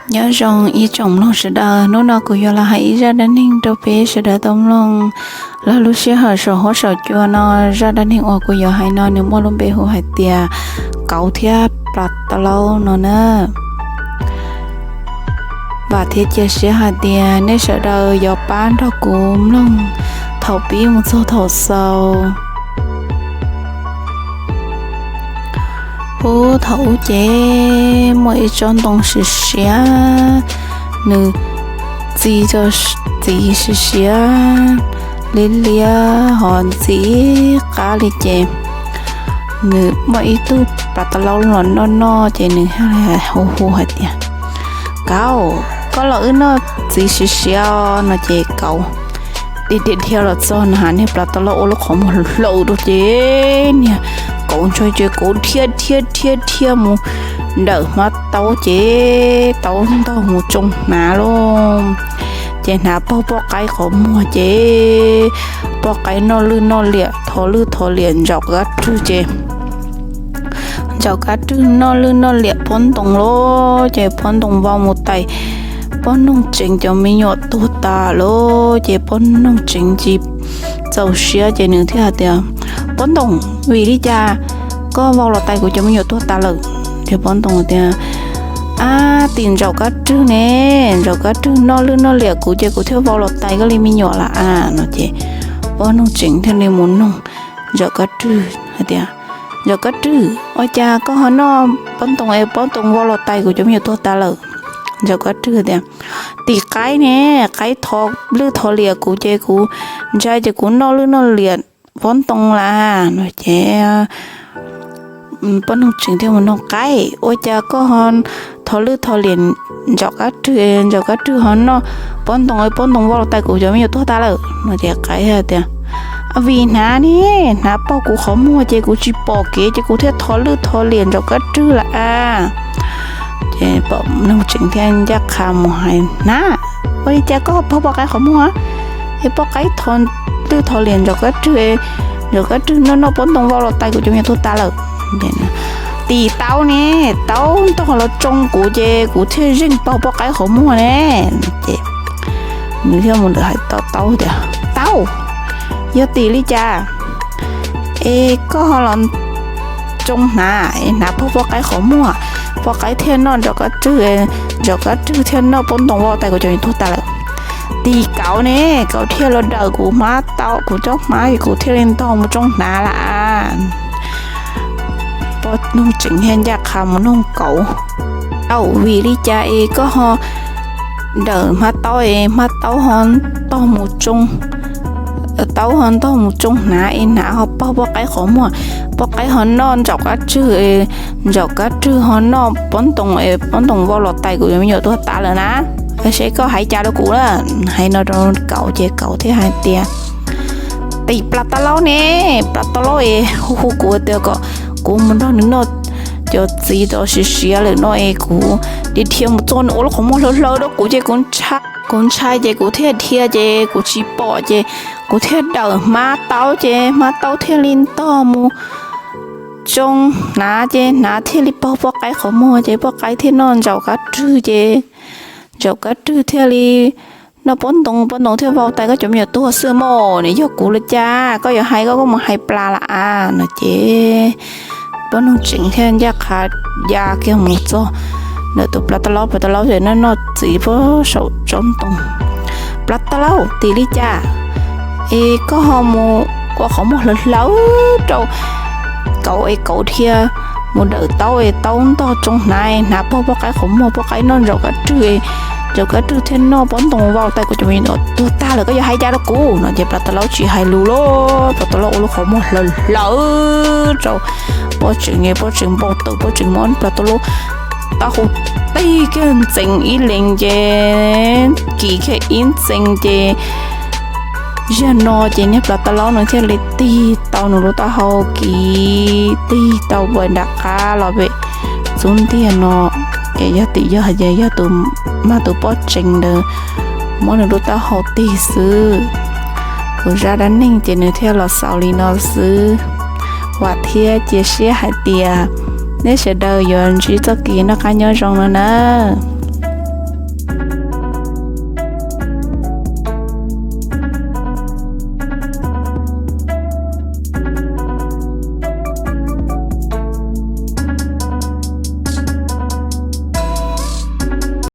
Nyob zoo ib tsoom mloog sawv daws, hnub no kuv yuav los hais ib zaj dab neeg rau peb sawv daws tau mloog. Los lub sij hawm saum huab saum cua no, zaj dab neeg uas kuv yuav hais no nws muaj lub npe hu hais tias kauv thiab plas tas laub no na. Vam thiab cia siab hais tias nej sawv daws yuav pab nrog kuv mloog thaum pib mus txog thaum xaus. Puag thaum ub ces muaj ib tsob ntoo siav siav, nws txi, txiv siav siav liab liab ho ntxim qab li ces nws muaj ib tug plas tas laub los noj noj ces nws hu hu hais tias, Kauv, koj los wb noj txiv siav siav no. Ces kauv dhia dhia dhia los txog na, niag plas tas laub ua lub qhov muag hlau rau ces niag kauv ntshai ces kauv dhia dhia dhia dhia mus ntawm hmab taub ces taub ntog mus tsoo hnav lauj. Ces hnav paug poj qaib qhov muag ces poj qaib noj lwj noj liam thov lwj thov liam ntsaum kab rwg ces ntsaum kab rwg noj lwj noj liam pob ntoo lauj. Ces pob ntoo vau mus tais poj noog tseev cov me nyuam tuag tas lauj. Ces poj noog tseev tsis txaus siab ces nws thiaj hais tias, Pob ntoo, vim li cas koj vau los tais kuv cov me nyuam tuag tas lawm? Ces pob ntoo tias, Ab, tim ntsaum kab rwg ne, ntsaum kab rwg noj lwj noj liam kuv ces kuv thiaj vau los tais koj li me nyuam lawm a no. Ces poj noog tseev thiaj li mus noog ntsaum kab rwg hais tias, Ntsaum kab rwg, ua cas koj ho noj pob ntoo es pob ntoo vau los tais kuv cov me nyuam tuag tas lawm? Ntsaum kab rwg tias, Tim qaib ne, qaib thov lwj thov liam kuv ces kuv ntshai ces kuv noj lwj noj liam pob ntoo lawm no. Ces poj noog tseev thiaj mus noog, Qaib, ua cas koj ho thov lwj thov liam ntsaum kab rwg, ntsaum kab rwg ho noj pob ntoo, pob ntoo vau los tais kuv cov me nyuam tuag tas lawm no? Ces qaib tias, Vim hnav ne, hnav paug kuv qhov muag ces kuv tsis pom kev ces kuv thiaj thov lwj thov liam ntsaum kab rwg lawm a. Ces poj noog tseev thiaj ncaj qha mus hais, Hnav, ua li cas koj paug poj qaib qhov muag es poj qaib thov lwj thov liam ntsaum kab rwg, ntsaum kab rwg noj noj pob ntoo vau los tais kuv cov me nyuam tuag tas lawm? Tim taub ne, taub ntog los tsoo kuv ces kuv thiaj zeeg paug poj qaib qhov muag ne. Ces nws thiaj mus ntawm hais taub tias, Taub, yog tim li cas es koj ho los tsoo hnav es hnav paug poj qaib qhov muag, poj qaib thiaj noj ntsaum kab rwg, ntsaum kab rwg thiaj noj pob ntoo vau tais kuv cov me nyuam tuag tas lawm? Tim kauv ne, kauv thiaj los dawm kuv hmab taub, kuv tsob hmab es kuv thiaj li ntog mus tsoo hnav lawm. Poj noog tseev thiaj ncaj qha mus noog kauv, Kauv, vim li cas es koj ho dawm hmab taub es hmab taub ho ntog mus tsoo, taub ho ntog mus tsoo hnav es hnav ho paug poj qaib qhov muag, poj qaib ho noj ntsaum kab rwg, ntsaum kab rwg ho noj pob ntoo es pob ntoo vau los tais kuv cov me nyuam tuag tas lawm na? Seb koj hais cas rau kuv na. Hais no rau kauv ces kauv thiaj hais tias, Tim plas tas laub ne, plas tas laub es hu hu kuv tias kom kuv mus nrog nws noj cov txiv tau siav siav lawm no es kuv dhia dhia mus txog nws ua lub qhov muag hlaws hlaws rau kuv ces kuv ntshai ces kuv thiaj dhia ces kuv tsis pom ces kuv thiaj dawm hmab taub ces hmab taub thiaj li ntog mus tsoo hnav ces hnav thiaj li paug poj qaib qhov muag ces poj qaib thiaj noj ntsaum kab rwg ces ntsaum kab rwg thiaj li noj pob ntoo, pob ntoo thiaj vau tais koj cov me nyuam tuag xwb mog. Nws yog kuv li cas, koj yuav hais koj kuj mus hais plas lawm a no. Ces poj noog tseev thiaj ncaj qha ya kiag mus txog ntawm tus plas tas laub, plas tas laub ces noj noj txiv puag saum tsob ntoo. Plas tas laub, tim li cas es koj ho mus ua qhov muag hlaws hlaws rau kauv es kauv dhia mus dawm taub es taub ntog tsoo hnav, hnav paug poj qaib qhov muag, poj qaib noj ntsaum kab rwg, ntsaum kab rwg thiaj noj pob ntoo vau tais kuv cov me nyuam tuag tas lawm, koj yuav hais cas rau kuv no? Ces plas tas laub tsis hais lus lawm, plas tas laub ua lub qhov muag hlaws hlaws rau poj tseev, poj tseev npau taws, poj tseev muab plas tas laub taub hau tig kiag ntxeev ib leeg ces kis kiag ib ntxeev ces zag no ces niag plas tas laub nws thiaj li tig tau nws lub taub hau, kis tig tau pem nram qab los pem xub ntiag no. Ces yog tim yog ces yog tus, mag tus poj tseev ntawd muab nws lub taub hau tig xwb. Kuv zaj dab neeg ces nws thiaj los xaus li no xwb. Vam thiab cia siab hais tias nej sawv daws yuav ntsib txoj kev noj qab nyob zoo no nawb.